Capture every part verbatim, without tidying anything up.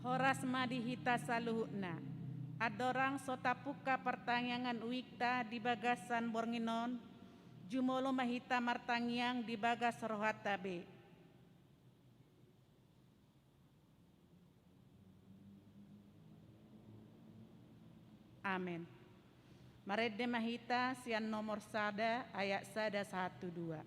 Horas ma di hita saluhutna. Andorang so tapungka partangiangan uikta di bagasan borngin on, jumolo ma hita martangiang di bagas rohanta be. Amen. Marende ma hita sian nomor sada, ayat sada sahat tu dua.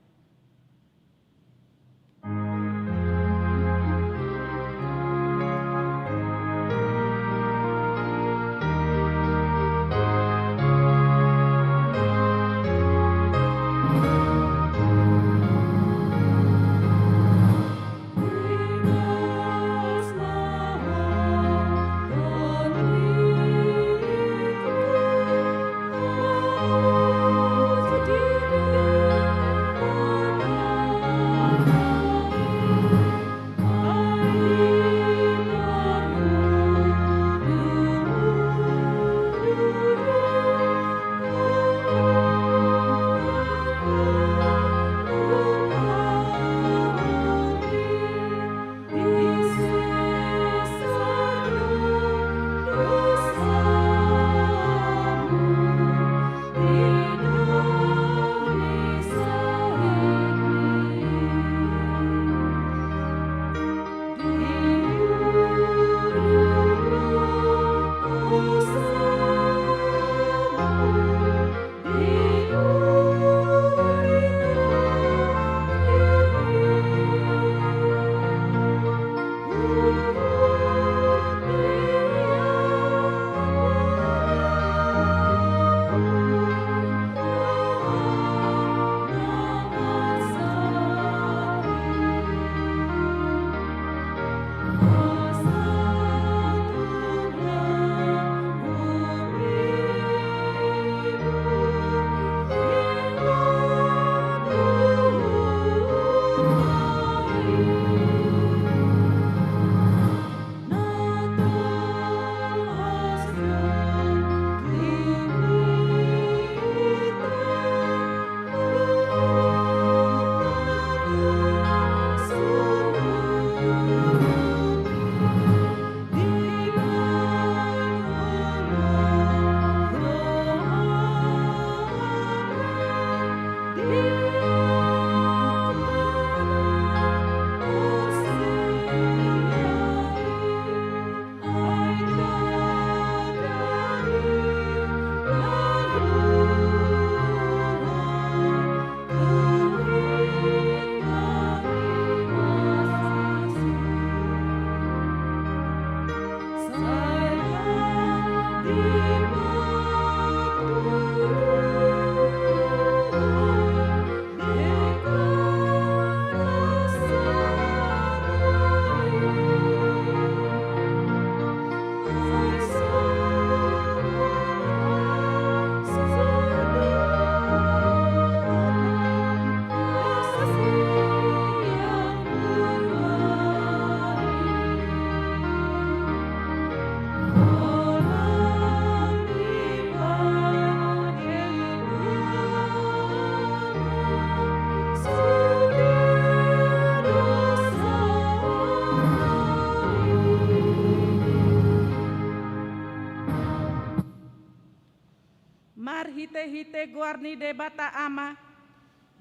Marhitehite goar ni Debata Ama,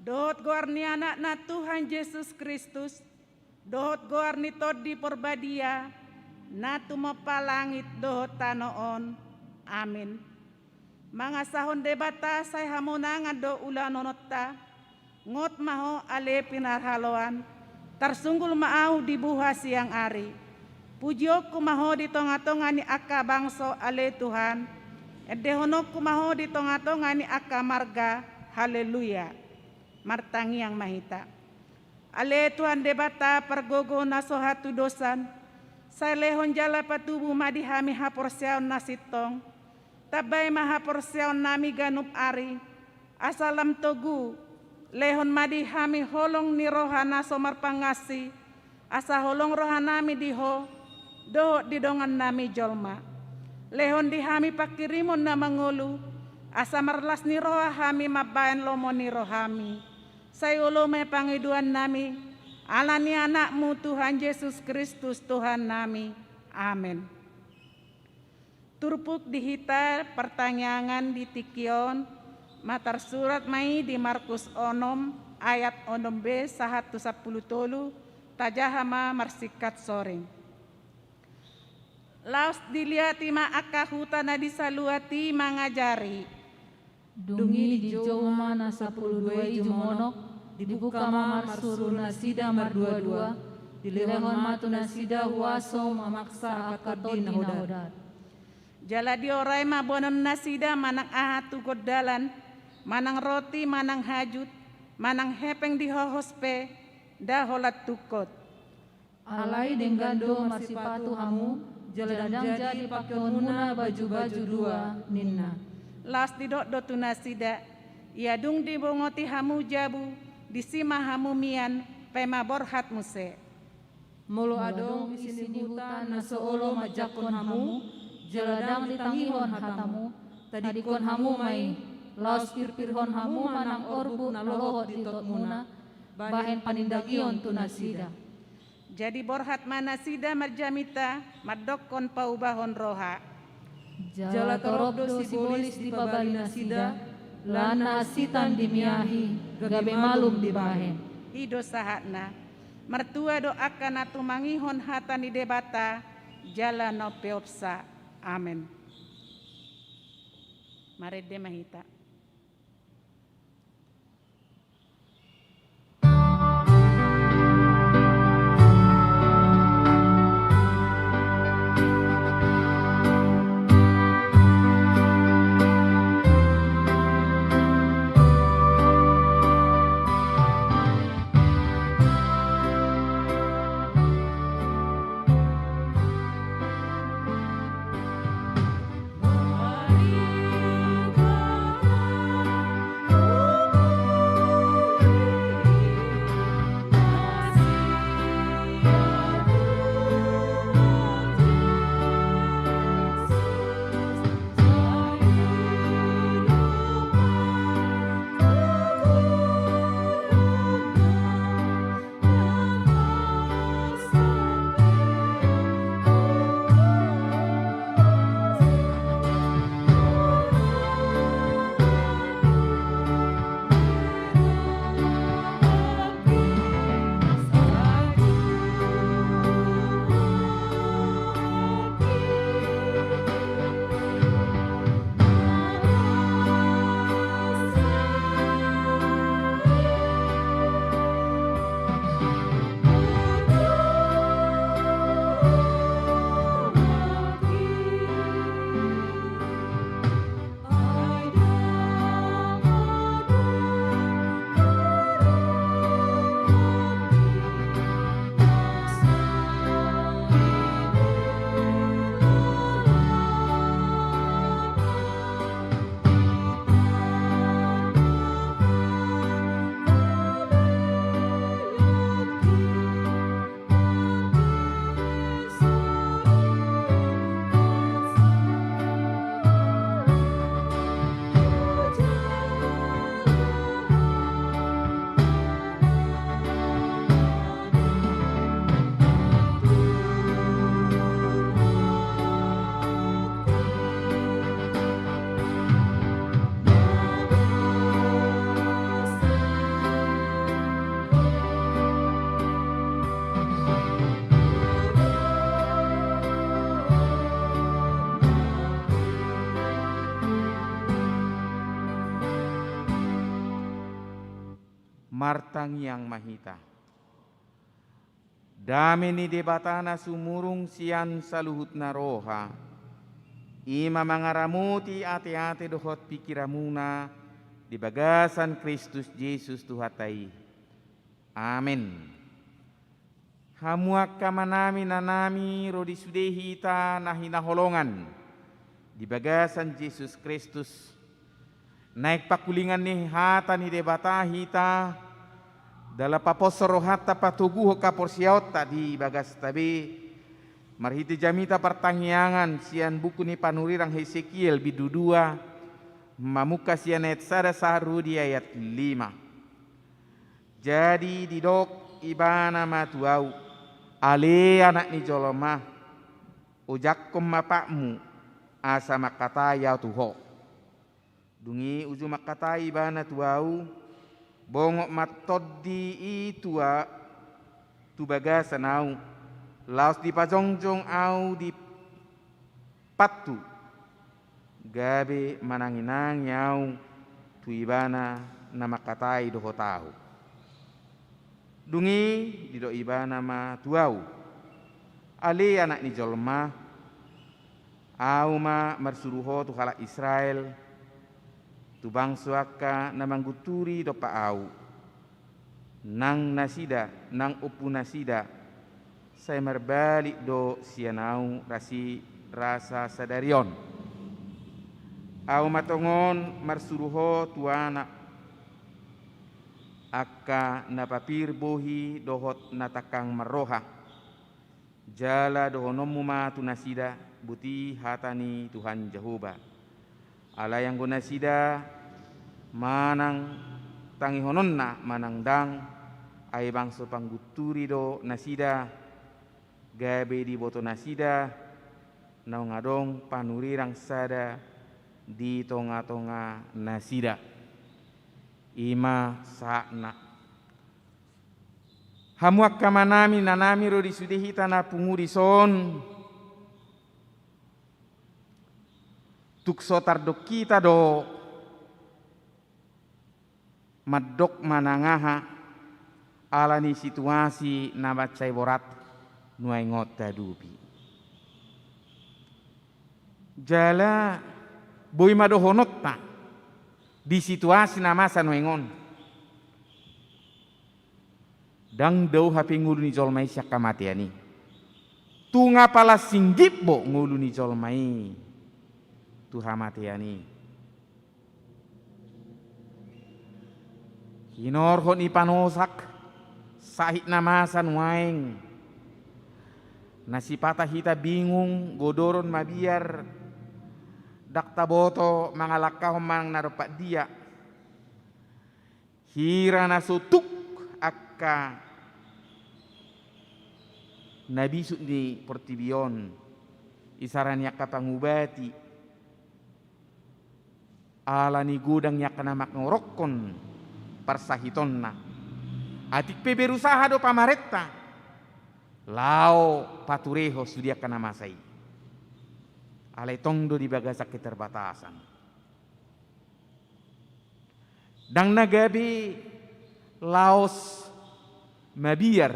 dohot goar ni Anakna Tuhan Jesus Kristus, dohot goar ni Tondi Porbadia, na tumompa langit dohot tano on. Amin. Mangasahon Debata sai hamonangan do ulaononta. Ngot ma ho ale pinarhaloan, tarsunggul ma ahu di buha siang ari. Pujionku ma ho di tongatonga ni angka bangso ale Tuhan, endehononku ma ho di tongatonga ni angka marga. Haleluya. Martangiang ma hita. Ale Tuhan Debata pargogo na so hatudosan, sai lehon jala patubu ma di hami haporseaon na sintong. Tambai ma haporseaonnami ganup ari, asa lam togu, lehon ma di hami holong ni roha na so marpangansi, asa holong rohanami di Ho, dohot di dongannami jolma. Lehon di hami panghirimon na mangolu, asa marlas ni roha hami mambahen lomo ni rohami. Sai olo ma i pangidoannami, ala ni Anakmu Tuhan Jesus Kristus Tuhannami. Amen. Turpuk di hita partangiangan di tingki on, ma tarsurat ma i di Markus onom ayat onom b sahat tu sampulu tolu, tajaha ma marsingkat soring. Laos diliati ma angka huta na di saluat i mangajari. Dung i dijou ma na sampulu dua i jumonok, dibuka ma marsuru nasida marduadua, dilehon ma tu nasida huaso mamaksa angka tondi na hodar. Jala diorai ma boanon nasida manang aha tu gondalan, manang roti, manang hajut, manang hepeng dihohos pe, nda holan tungkot. Alai denggan do marsipatu hamu, jala ndang jadi pakeonmuna baju-baju dua, ninna. Laos didok do tu nasida, ia dung dibongoti hamu jabu, disi ma hamu mian, paima borhat muse. Molo adong isi ni huta na so olo manjangkon hamu, jala ndang ditangihon hatamu, tadingkon hamu ma i, laos pirpirhon hamu ma nang orbuk na lohot di totmuna, bahen panindangion tu nasida. Jadi borhat ma nasida marjaminta, mandokkon paubahon roha. Jala torop do sibolis dipabali nasida, lan na hansitan dimiahi, gabe malum dibahen. I do sahatna. Martua do angka na tumangihon hata ni Debata, jala na umpeopsa. Amen. Marende ma hita. Martangiang ma hita. Dame ni Debata na sumurung sian saluhut na roha, i ma mangaramoti ateate dohot pingkiranmuna di bagasan Kristus Jesus Tuhanta i. Amen. Hamu angka amanami, inanami, ro di sude hita na hinaholongan di bagasan Jesus Kristus, naeng pangkulingan ni hata ni Debata hita, jala paposhon rohanta, patoguhon haporseaonta di bagasta be, marhite jamita partangiangan sian buku ni panurirang Hesekiel bindu dua, mamungka sian ayat sada sahat ro di ayat lima. Jadi didok Ibana ma tu ahu: Ale anak ni jolma, Ojakhon ma patmu, asa mangkatai ahu tu ho. Dung i uju mangkatai ibana tu ahu, bongot ma tondi i tu a-, tu bagasan ahu, laos dipajongjong ahu di pathu, gabe mananginangi ahu tu ibana na mangkatai dohot ahu. Dung i didok ibana ma tu ahu: Ale anak ni jolma, ahu ma marsuru ho tu halak Israel, tu bangso angka na manggunturi dompak ahu. Nang nasida, nang ompunasida, sai marbalik do sian ahu rasi rasa sadari on. Ahu ma tongon marsuru ho tu anak angka na papir bohi dohot na tangkang marroha. Jala dohononmu ma tu nasida: Boti hata ni Tuhan Jahowa. Alai anggo nasida, manang tangihononna manang ndang, ai bangso panggunturi do nasida, gabe diboto nasida naung adong panurirang sada di tongatonga nasida. I ma sahatna. Hamu angka amanami, inanami, ro di sude hita na pungu dison, tung so tardok hita do mandok manang aha, ala ni situasi na mansai borat nuaeng on tahadopi. Jala boi ma dohononta di situasi na masa nuaeng on. Ndang dao hape ngolu ni jolma i sian hamatean i. Tung apala singgip bo ngolu ni jolma i tu hamatean i. Hinorhon ni panosak, sahit na masa nuaeng. Na sipata hita bingung, godoron, mabiar, ndang taboto mangalangkahon manang na dompak dia. Hira na so tuk angka na bisuk ni portibi on, isarani angka pangubati, ala ni godang ni angka na mangorokkon parsahitonna. Atik pe berusaha do pamarenta laho paturehon sude angka na masa i. Alai tong do di bagasan keterbatasan. Ndang na gabe laos mabiar,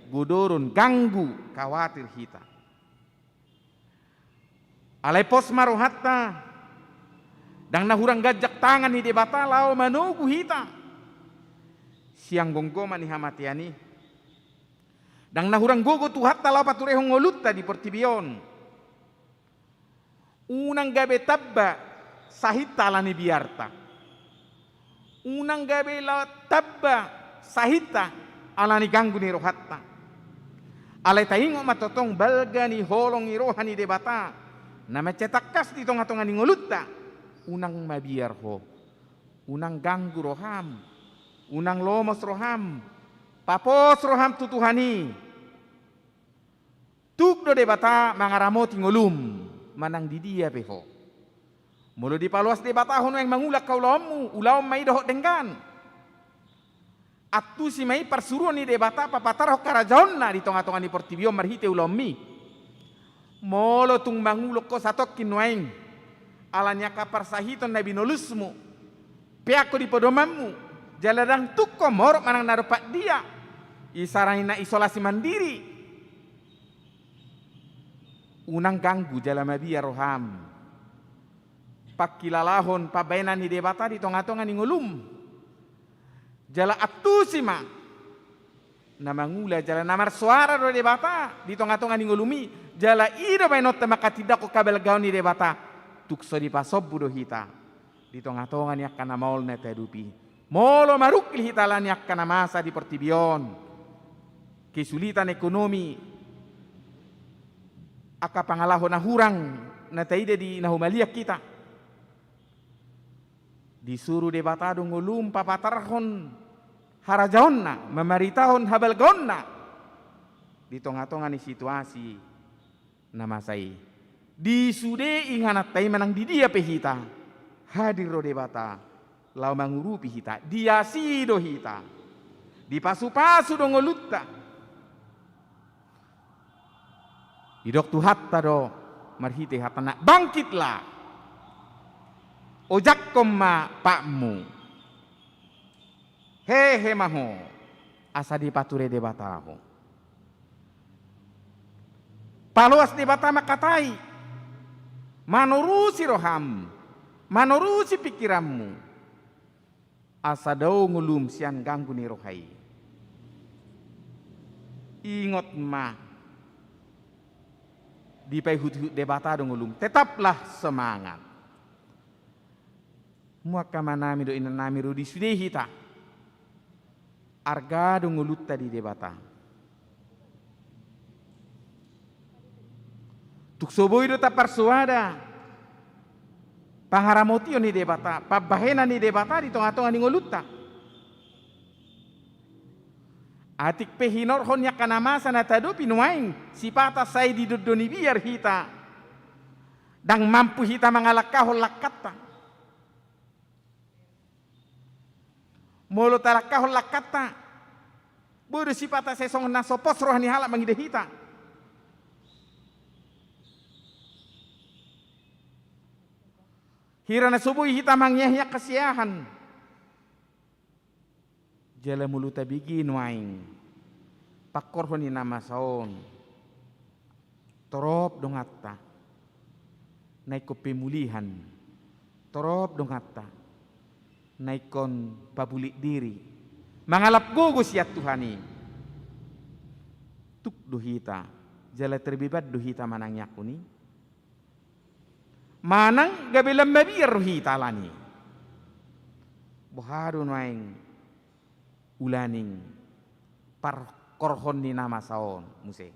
godoron, ganggu, khawatir hita. Alai pos ma rohanta, ndang na hurang ganjang tangan ni Debata laho manogu hita sian gomgoman ni hamatean i. Ndang na hurang gogo Tuhanta laho paturehon ngolunta di portibi on. Unang gabe tamba sahitta ala ni biarta. Unang gabe la-, tamba sahitta ala ni ganggu ni rohanta. Alai taingot ma tongtong balga ni holong ni roha ni Debata na mansai tangkas di tongatonga ni ngolunta. Unang mabiar ho. Unang ganggu roham. Unang lomos roham. Papos roham tu Tuhan i. Tuk do Debata mangaramoti ngolum, manang di dia pe ho. Molo dipaloas Debata ho nuaeng mangula angka ulaonmu, ulaon ma i dohot denggan. Antusi ma i parsuruon ni Debata papatarhon harajaonna di tongatonga ni portibi on marhite ulaonmi. Molo tung mangulon ho satongkin nuaeng, ala ni angka parsahiton na binolusmu, peak ho di podomanmu, jala ndang tuk ho morot manang na dompak dia, isarani na isolasi mandiri. Unang ganggu jala mabiar roham pangkilalahon pambahenan ni Debata di tongatonga ni ngolum. Jala antusi ma na mangula jala na marsoara do Debata di tongatonga ni ngolumi, jala i do baenonta mangkatindangkon habalgaon ni Debata. Tung so dipasombu do hita di tongatonga ni angka na maol na tahadopi. Molo marungkil hita ala ni angka na masa di portibi on, kesulitan ekonomi, angka pangalaho na hurang na taida di na humaliang hita, disuru Debata do ngolum papatarhon harajaonna, mamaritahon habalgaonna di tongatonga ni situasi na masa i. Di sude ingananta i manang di dia pe hita, hadir do Debata laho mangurupi hita, diasi do hita, dipasupasu do ngolunta. Didok Tuhanta do marhite hatana, bangkitlah, ojakhon ma patmu, hehe ma ho, asa dipature Debata ho. Paloas Debata mangkatai, manorusi roham, manorusi pingkiranmu, asa dao ngolum sian ganggu ni roha i. Ingot ma, dipaihutihut Debata do ngolum, tetaplah semangat. Hamu angka amanami dohot inanami, ro di sude hita, arga do ngolunta di Debata. Tung so boi do taparsoada pangaramotion ni Debata, pambahenan ni Debata di tongatonga ni ngolunta. Atik pe hinorhon ni angka na masa na tadopi nuaeng, sipata sai didondoni biar hita, ndang mampu hita mangalangkahon langkanta. Molo talangkahon langkanta, boi do sipata sai songon na so pos roha ni halak mangida hita. Hira na so boi hita mangiahi angka siahan. Jala molo tabege nuaeng pangkorhon ni na masa on, torop donganta na ingkon pemulihan, torop donganta na ingkon pabulik diri, mangalap gogo sian Tuhan i. Tuk do hita, jala terbeban do hita manangiangkon i. Manang gabe lam mabiar do hita alani. Boha do nuaeng ulaning pangkorhon ni na masa on muse?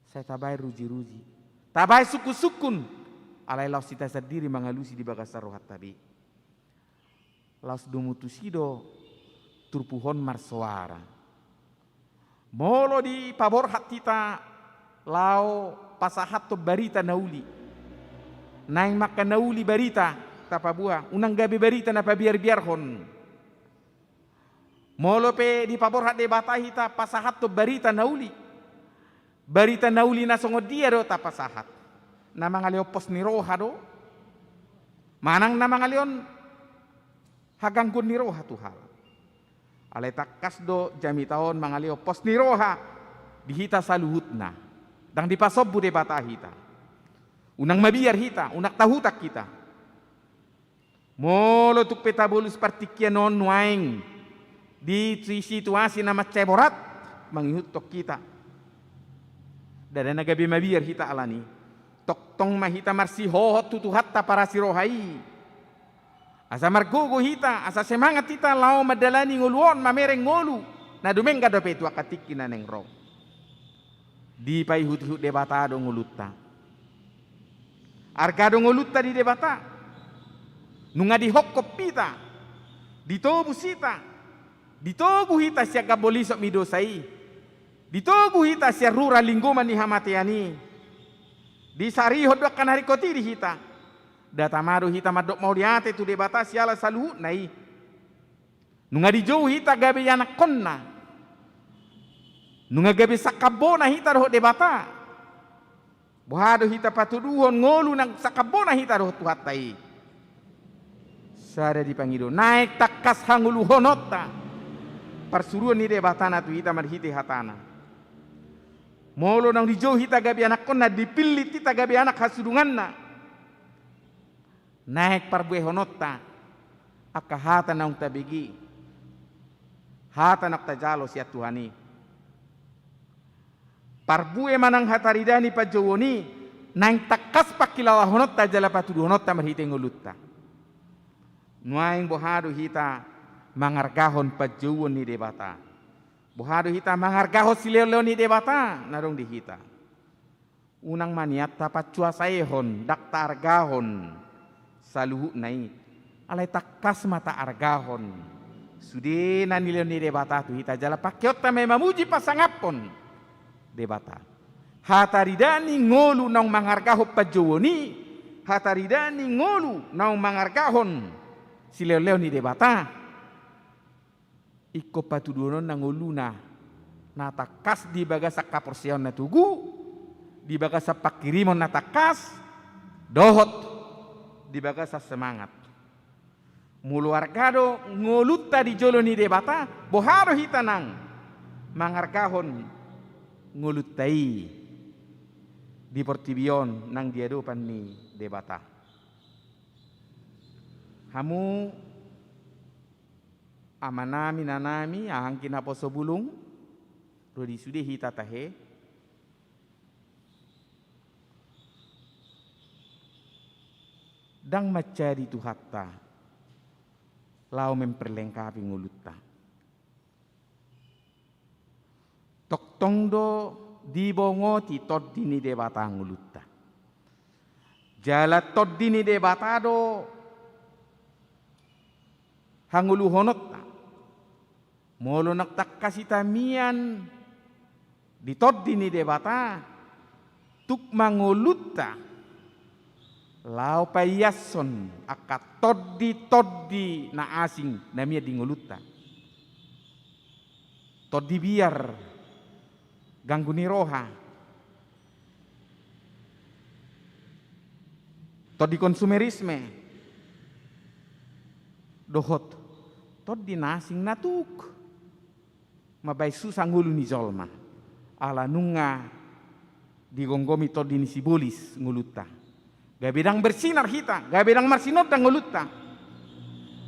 Sai tabaen rujiruji, tabaen sungkunsungkun, alai laos hita sandiri mangalusi di bagasan rohanta be. Laos domu tusi do turpuk on marsoara. Molo dipaborhat hita laho pasahathon barita na uli, naeng ma angka na uli barita tapaboa, unang gabe barita na pabiarbiarhon. Molo pe dipaborhat Debata hita pasahathon barita na uli, barita na uli na songon dia do tapasahat? Na mangalehon pos ni roha do, manang na mangalehon hagangguon ni roha tu halak? Alai tangkas do jamita on mangalehon pos ni roha di hita saluhutna. Ndang dipasombu Debata hita. Unang mabiar hita, unang tahutak hita. Molo tung pe tabolus partingkian on nuaeng di si-, situasi na mansai borat mangihuthon hita, ndada na gabe mabiar hita alani. Tongtong ma hita marsihohot tu Tuhanta parasi roha i, asa margogo hita, asa semangat hita laho mandalani ngolu on, mamereng ngolu na dumenggan dope tu angka tingki na naeng ro. Dipaihutihut Debata do ngolunta. Arga do ngolunta di Debata. Nunga dihophop hita, ditobus hita, ditogu hita sian gambo lisop ni dosa i, ditogu hita sian rura linggoman ni hamatean i. Disarihon do angka na ringkot i di hita. Nda tama do hita mandok mauliate tu Debata siala saluhutna i. Nunga dijou hita gabe ianakhonna. Nunga gabe sangkambona hita dohot Debata. Boha do hita patuduhon ngolu nang sangkambona hita dohot Tuhanta i? Sada dipangido, naeng tangkas hangoluhononta parsuruon ni Debata na tu hita marhite hatana. Molo naung dijou hita gabe anakhonna, dipillit hita gabe anak hasudunganna, naeng parbuehononta angka hata naung tabege, hata naung tajalo sian Tuhan i. Parbue manang hatarida ni panjouon i naeng tangkas pangkilalahononta jala patuduhononta marhite ngolunta. Nuaeng boha do hita mangargahon panjouon ni Debata? Boha do hita mangargahon silehonlehon ni Debata na adong di hita? Unang ma nian tapancuasaehon, ndang taargahon saluhutna i. Alai tangkas ma taargahon sude na nilehon ni Debata tu hita jala pangkeonta ma i mamuji pasangaphon Debata. Hataridaan ni ngolu naung mangargahon panjouon i, hataridaan ni ngolu naung mangargahon silehonlehon ni Debata, ingkon patuduhononna ngoluna na tangkas di bagasan haporseaon na togu, di bagasan panghirimon na tangkas, dohot di bagasan semangat. Molo arga do ngolunta di jolo ni Debata, boha do hita nang mangargahon ngolunta i di portibi on nang di adopan ni Debata? Hamu amanami, inanami, anggi naposo bulung, ro di sude hita tahe. Ndang mansai di Tuhanta laho memperlengkapi ngolunta. Tongtong do dibongoti Tondi ni Debata ngolunta. Jala Tondi ni Debata do hangoluhononta. Molo naung tangkas hita mian di Tondi ni Debata, tuk ma ngolunta laho paiashon angka tondi-tondi na asing na mian di ngolunta. Tondi biar, ganggu ni roha, tondi konsumerisme, dohot tondi na asing na tuk mambahen susa ngolu ni jolma, ala nunga digomgomi tondi ni sibolis ngolunta. Gabe ndang bersinar hita, gabe ndang marsinondang ngolunta.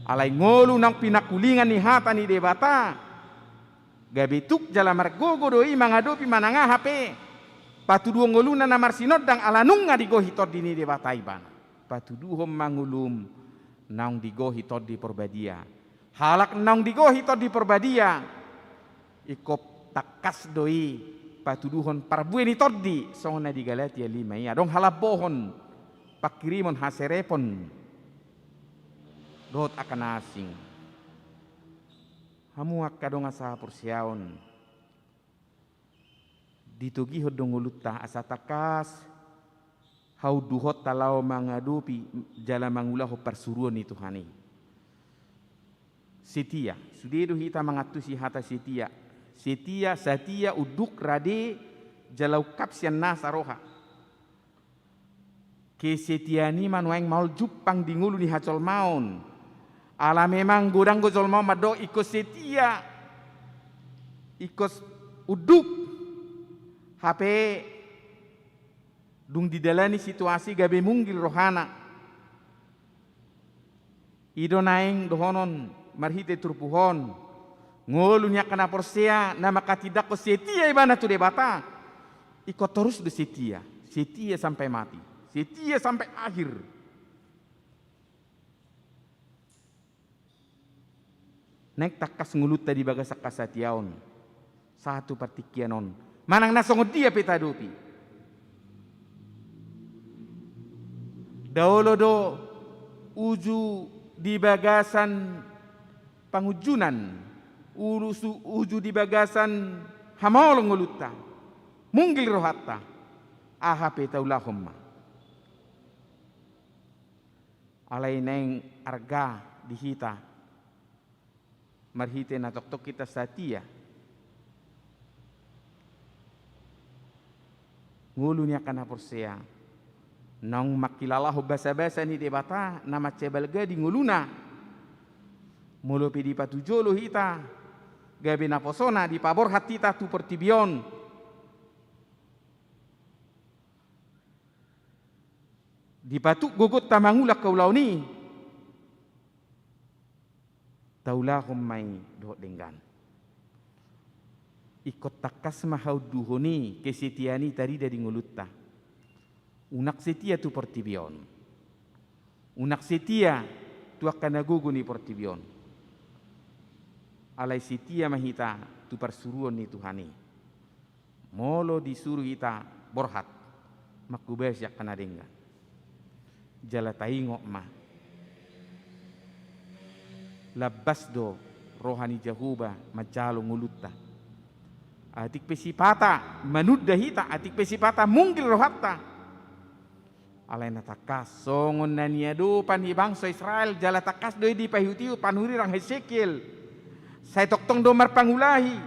Alai ngolu naung pinangkulingan ni hata ni Debata, gabe tuk jala margogo do i mangadopi manang aha pe patuduhon ngoluna na marsinondang, ala nunga digohi Tondi ni Debata ibana. Patuduhon ma ngolum naung digohi Tondi Porbadia. Halak naung digohi Tondi Porbadia, ingkon tangkas do i patuduhon parbue ni tondi, songon na di Galatia lima i. Adong halambohon, panghirimon, haserepon dohot angka na asing. Hamu angka dongan sahaporseaon, ditogihon do ngolunta asa tangkas haunduhonta laho mangadopi jala mangulahon parsuruon ni Tuhan i. Setia, sude do hita mangantusi hata setia. Setia, satia, unduk, rade, jala ungkap sian nasa roha. Kesetiaan i ma nuaeng maol jumpang di ngolu ni hajolmaon. Ala memang godang do jolma on mandok ingkon setia, ingkon unduk, hape dung didalani situasi gabe munggil rohana. I do naeng dohonon marhite turpuk on, ngolu ni angka na porsea na manghatindanghon setia ibana tu Debata, ingkon torus do setia, setia sampai mati, setia sampai akhir. Naeng tangkas ngolunta di bagasan hasatiaon sahat tu partingkian on, manang na songon dia pe taadopi. Daolo do uju di bagasan pangunjunan, uju, uju di bagasan hamaolon ngolunta, munggil rohanta, aha pe taulahon ma. Alai naeng arga di hita marhite na tongtong hita satia. Ngolu ni angka na porsea naung mangkilalahon basabasa ni Debata na mansai balga di ngoluna. Molo pe dipatujolo hita gabe naposona, dipaborhat hita tu portibi on, dipatuk gogonta mangulahon haulaon i, taulahon ma i dohot denggan. Ingkon tangkas ma haunduhon i, kesetiaan i tarida di ngolunta. Unang setia tu portibi on, unang setia tu angka na gogo ni portibi on. Alai setia ma hita tu parsuruon ni Tuhan i. Molo disuru hita borhat, mangkobasi angka na denggan. Jala taingot ma, lambas do roha ni Jahowa manjalo ngolunta. Atik pe sipata manunda hita, atik pe sipata munggil rohanta. Alai na tangkas, songon na niadopan ni bangso Israel, jala tangkas do i dipaihutihut panurirang Hesekiel. Sai tongtong do marpangulahi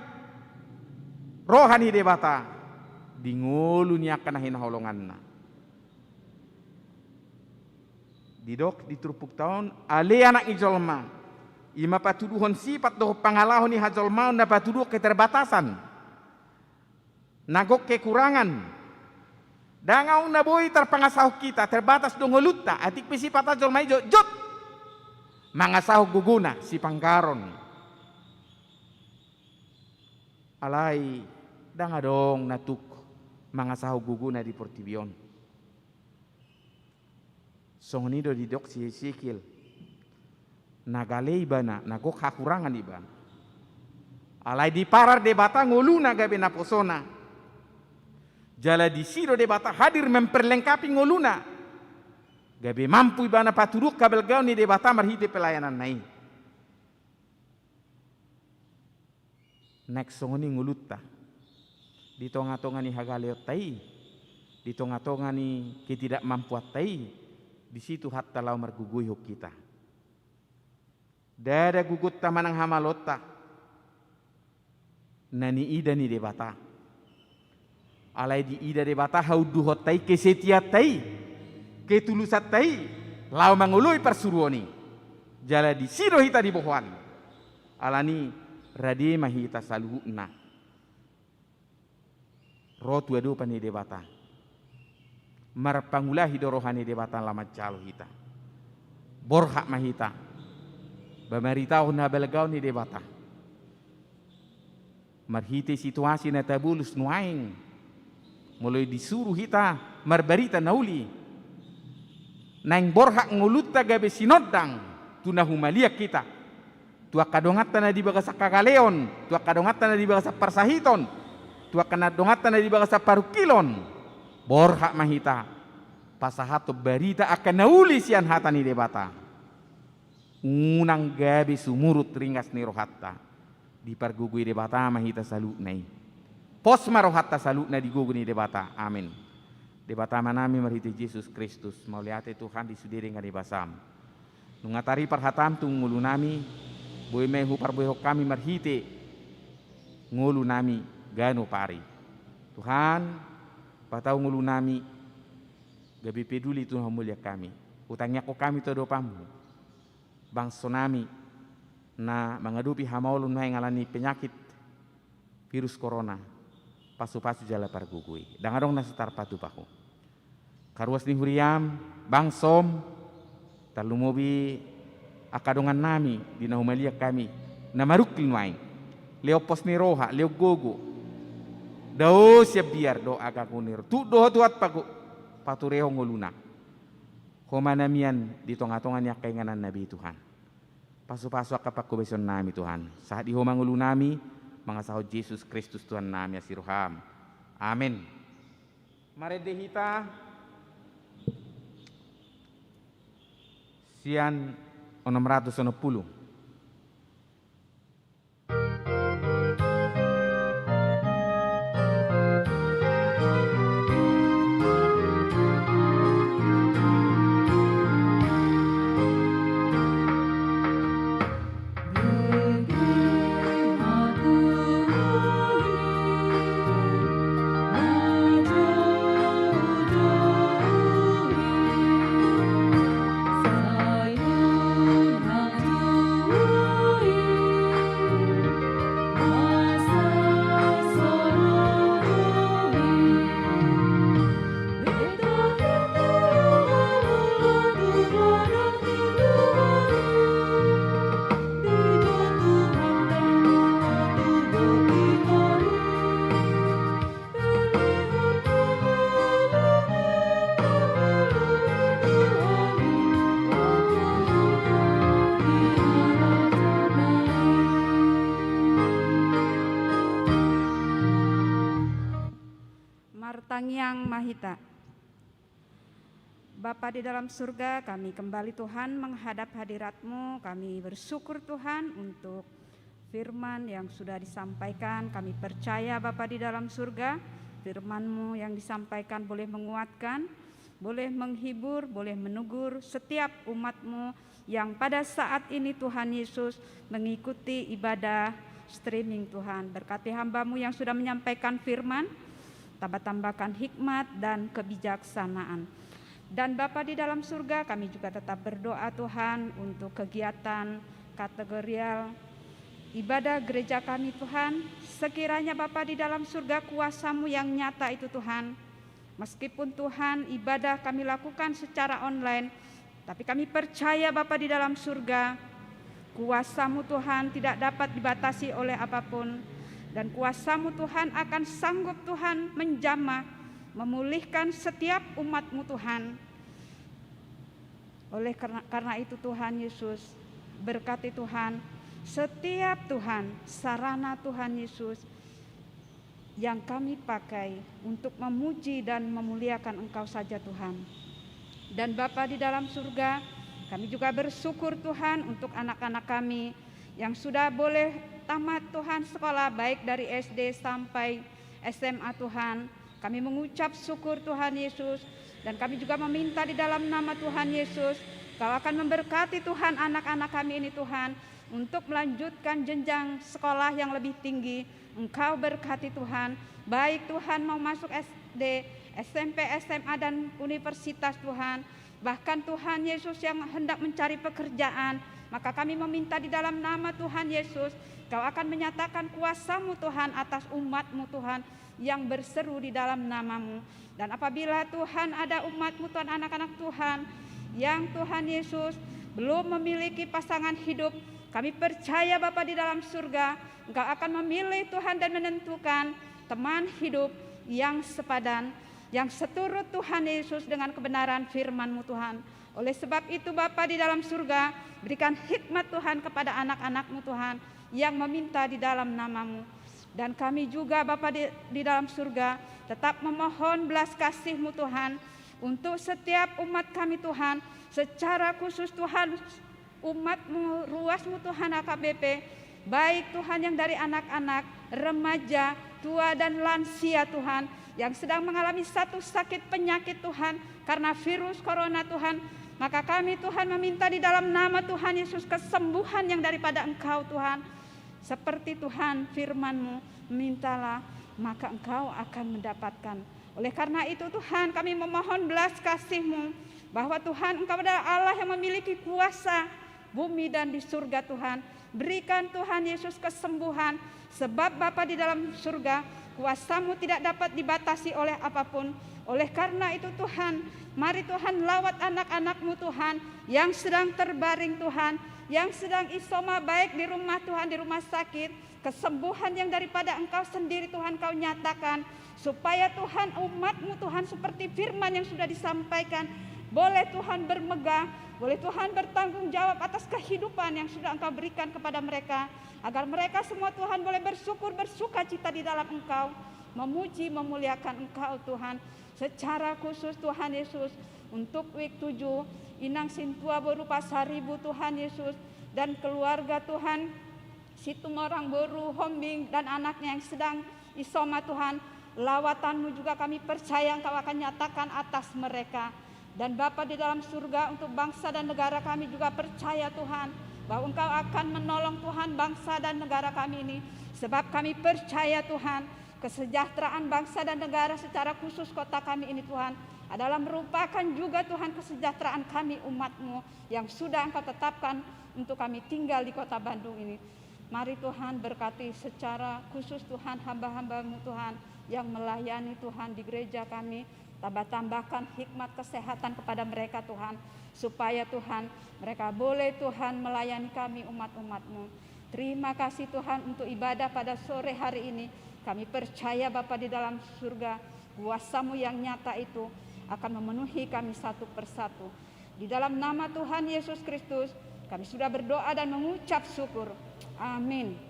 roha ni Debata di ngolu ni angka na hinaholonganna. Didok di turpukta on, ale anak ni jolma, i ma patuduhon sipat dohot pangalaho ni hajolmaon na patuduhon keterbatasan, na gok kekurangan. Ndang adong na boi tarpangasahon hita, terbatas do ngolunta, atik pe sipata jolma i jotjot mangasahon gogona sipanggaron. Alai ndang adong na tuk mangasahon gogona di portibi on. Songon i do didok si Hesekiel. Na gale ibana, na gok hahurangan ibana. Alai diparar Debata ngoluna gabe naposona. Jala disi do Debata hadir memperlengkapi ngoluna. Gabe mampu ibana patuduhon habalgaon ni Debata marhite pelayananna i. Naeng songon i ngolunta. Di tongatonga ni hagaleonta i, di tongatonga ni ketidakmampuanta i, disi Tuhanta laho margogoihon hita. Ndada gogonta manang hamaloonta na niida ni Debata. Alai diida Debata haunduhonta i, kesetiaanta i, ketulusanta i, laho mangoloi parsuruon i. Jala disi do hita diboan. Alani i rade ma hita saluhutna ro tu adopan ni Debata. Marpangulahi do roha ni Debata laho manjalo hita. Borhat ma hita mamaritahon habalgaon ni Debata. Marhite situasi na tabolus nuaeng, molo disuru hita marbarita na uli, naeng borhat ngolunta gabe sinondang tu na humaliang hita, tu angka donganta na di bagasan hagaleon, tu angka donganta na di bagasan parsahiton, tu angka na donganta na di bagasan parungkilon. Borhat ma hita pasahathon barita angka na uli sian hata ni Debata. Unang gabe sumurut ringas ni rohanta. Dipargogoi Debata ma hita saluhutna i. Pos ma rohanta saluhutna di gogo ni Debata. Amin. Debata Amanami, marhite Jesus Kristus, mauliate Tuhan di sude denggan ni basaM. Nunga taripar hataM tu ngolunami, boi ma i huparbuehon hami marhite ngolunami ganup ari. Tuhan, patau ngolunami gabe peduli tu na humaliang hami. Hutangiangkon hami tu adopanMu bangsonami na mangadopi hamaolon nuaeng ala ni penyakit virus corona. Pasupasu jala pargogoi. Ndang adong na so tarpatupa Ho. Karuas ni huriaM, bangsoM, tarlumobi angka dongannami di na humaliang hami, na marungkil nuaeng. Lehon pos ni roha, lehon gogo. Dao sian biar dohot hagago ni roha. Tuk do Ho Tuhan pago-, paturehon ngoluna. Ho ma na mian di tongatonga ni angka inganan na be Tuhan. Pasupasu angka panghobasionami Tuhan. Sahat di Ho ma ngolunami, mangasahon Jesus Kristus Tuhannami asi rohaM. Amen. Marende hita sian onom ratus onom pulu. Martangiang ma hita. Bapa di dalam surga, kami kembali, Tuhan, menghadap hadirat-Mu. Kami bersyukur, Tuhan, untuk Firman yang sudah disampaikan, kami percaya Bapa di dalam surga, firman-Mu yang disampaikan boleh menguatkan, boleh menghibur, boleh menegur setiap umat-Mu yang pada saat ini Tuhan Yesus mengikuti ibadah streaming Tuhan. Berkati hamba-Mu yang sudah menyampaikan firman, tambah-tambahkan hikmat dan kebijaksanaan. Dan Bapa di dalam surga, kami juga tetap berdoa Tuhan untuk kegiatan kategorial ibadah gereja kami Tuhan. Sekiranya Bapa di dalam surga, kuasa-Mu yang nyata itu Tuhan. Meskipun Tuhan ibadah kami lakukan secara online, tapi kami percaya Bapa di dalam surga, kuasa-Mu Tuhan tidak dapat dibatasi oleh apapun. Dan kuasa-Mu Tuhan akan sanggup Tuhan menjamah, memulihkan setiap umat-Mu Tuhan. Oleh karena, karena itu Tuhan Yesus, berkati Tuhan setiap Tuhan, sarana Tuhan Yesus yang kami pakai untuk memuji dan memuliakan Engkau saja Tuhan. Dan Bapa di dalam surga, kami juga bersyukur Tuhan untuk anak-anak kami yang sudah boleh tamat Tuhan sekolah baik dari S D sampai S M A Tuhan. Kami mengucap syukur Tuhan Yesus, dan kami juga meminta di dalam nama Tuhan Yesus, Kau akan memberkati Tuhan anak-anak kami ini Tuhan, untuk melanjutkan jenjang sekolah yang lebih tinggi. Engkau berkati Tuhan, baik Tuhan mau masuk S D, S M P, S M A, dan universitas Tuhan. Bahkan Tuhan Yesus yang hendak mencari pekerjaan, maka kami meminta di dalam nama Tuhan Yesus, Kau akan menyatakan kuasa-Mu Tuhan atas umat-Mu Tuhan yang berseru di dalam nama-Mu. Dan apabila Tuhan ada umat-Mu Tuhan, anak-anak Tuhan, yang Tuhan Yesus belum memiliki pasangan hidup, kami percaya Bapa di dalam surga, Engkau akan memilih Tuhan dan menentukan teman hidup yang sepadan, yang seturut Tuhan Yesus dengan kebenaran firman-Mu Tuhan. Oleh sebab itu Bapa di dalam surga, berikan hikmat Tuhan kepada anak-anak-Mu Tuhan yang meminta di dalam nama-Mu. Dan kami juga Bapa di, di dalam surga, tetap memohon belas kasih-Mu Tuhan untuk setiap umat kami Tuhan, secara khusus Tuhan umat-Mu, ruas-Mu Tuhan H K B P, baik Tuhan yang dari anak-anak, remaja, tua dan lansia Tuhan, yang sedang mengalami satu sakit penyakit Tuhan, karena virus corona Tuhan, maka kami Tuhan meminta di dalam nama Tuhan Yesus kesembuhan yang daripada Engkau Tuhan. Seperti Tuhan firman-Mu, mintalah maka engkau akan mendapatkan. Oleh karena itu Tuhan, kami memohon belas kasih-Mu, bahwa Tuhan Engkau adalah Allah yang memiliki kuasa bumi dan di surga Tuhan. Berikan Tuhan Yesus kesembuhan, sebab Bapa di dalam surga, kuasa-Mu tidak dapat dibatasi oleh apapun. Oleh karena itu Tuhan, mari Tuhan lawat anak-anak-Mu Tuhan, yang sedang terbaring Tuhan, yang sedang isoma baik di rumah Tuhan, di rumah sakit, kesembuhan yang daripada Engkau sendiri Tuhan Kau nyatakan, supaya Tuhan umat-Mu Tuhan seperti firman yang sudah disampaikan, boleh Tuhan bermegah, boleh Tuhan bertanggung jawab atas kehidupan yang sudah Engkau berikan kepada mereka, agar mereka semua Tuhan boleh bersyukur, bersukacita di dalam Engkau, memuji, memuliakan Engkau Tuhan. Secara khusus Tuhan Yesus, untuk week tujuh, Inang Sintua boru Pasaribu Tuhan Yesus, dan keluarga Tuhan, Situmorang boru Hombing dan anaknya yang sedang isoma Tuhan, lawatan-Mu juga kami percaya Engkau akan nyatakan atas mereka. Dan Bapa di dalam surga, untuk bangsa dan negara kami juga percaya Tuhan, bahwa Engkau akan menolong Tuhan bangsa dan negara kami ini. Sebab kami percaya Tuhan, kesejahteraan bangsa dan negara secara khusus kota kami ini Tuhan, adalah merupakan juga Tuhan kesejahteraan kami umat-Mu yang sudah Engkau tetapkan untuk kami tinggal di kota Bandung ini. Mari Tuhan berkati secara khusus Tuhan hamba-hamba-Mu Tuhan yang melayani Tuhan di gereja kami. Tambah-tambahkan hikmat kesehatan kepada mereka Tuhan, supaya Tuhan mereka boleh Tuhan melayani kami umat-umat-Mu. Terima kasih Tuhan untuk ibadah pada sore hari ini. Kami percaya Bapa di dalam surga, kuasa-Mu yang nyata itu akan memenuhi kami satu persatu. Di dalam nama Tuhan Yesus Kristus, kami sudah berdoa dan mengucap syukur. Amin.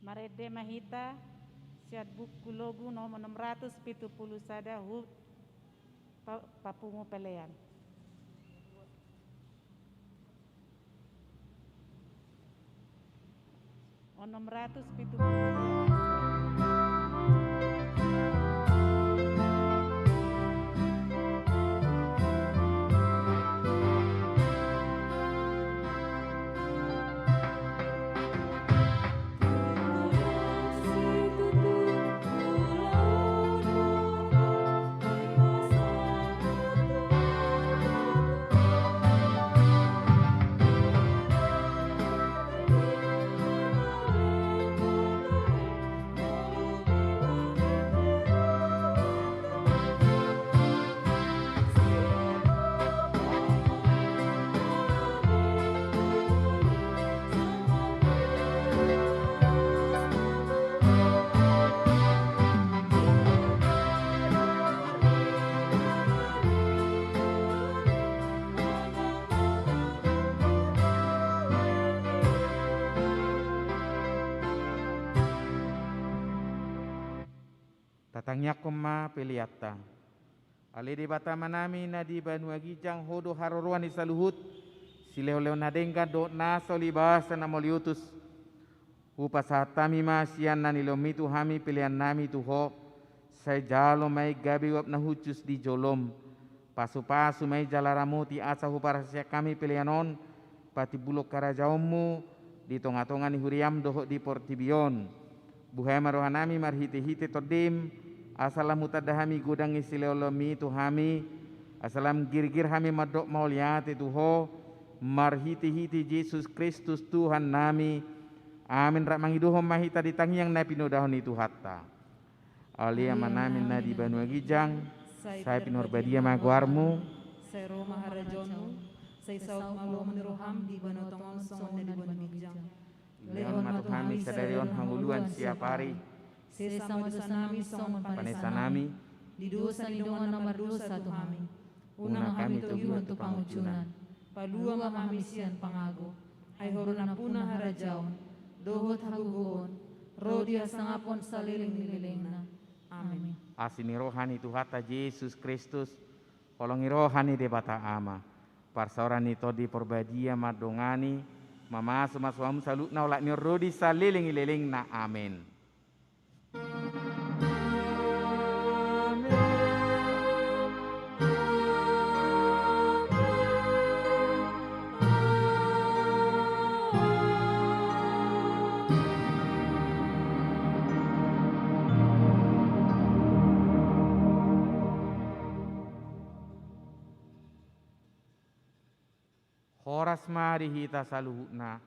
Marende ma hita Sian buku Logu nomor enam ratus pitu puluh sada, hut pa-, papungu pelean. Enam ratus pitu puluh. Tatangiangkon ma peleanta. Ale Debata Amanami na di banua ginjang, Ho do haroroan ni saluhut silehonlehon na denggan dohot na so libasa na mauliutus. Hupasahat hami ma sian na nilehonMi tu hami peleannami tu Ho. Sai jalo ma i gabe uap na hushus di joloM. Pasupasu ma i jala ramoti asa huparhaseang hami pelean on patimbulhon harajaonMu di tongatonga ni huriaM dohot di portibi on. Buhai ma rohanami marhitehite TondiM, asa lam hutanda hami godang ni silehonlehonMi tu hami, asa lam girgir hami mandok mauliate tu Ho, marhitehite Jesus Kristus Tuhannami. Amen. Rap mangidohon ma hita di tangiang na pinodahon ni Tuhanta. Ale Amanami na di banua ginjang, sai pinarbadia ma goarMu. Sai ro ma harajaonMu. Sai saut ma lomo ni rohaM di banua tonga on songon na di banua ginjang. Lehon ma tu hami sadari on hangoluan siapari. Sesa ma dosanami songon panesanami di dosa ni dongan na mardosa tu hami. Unang hami togihon tu pangunjunan. Palua ma hami sian pangago. Ai Ho do nampuna harajaon dohot hagogoon ro di hasangapon saleleng ni lelengna. Amen. Asi ni roha ni Tuhanta Jesus Kristus, holong ni roha ni Debata Ama, parsaoran ni Tondi Parbadia mandongani, mamasumasu hamu saluhutna olat ni on ro di saleleng ni lelengna. Amen. Horas ma di hita saluhutna.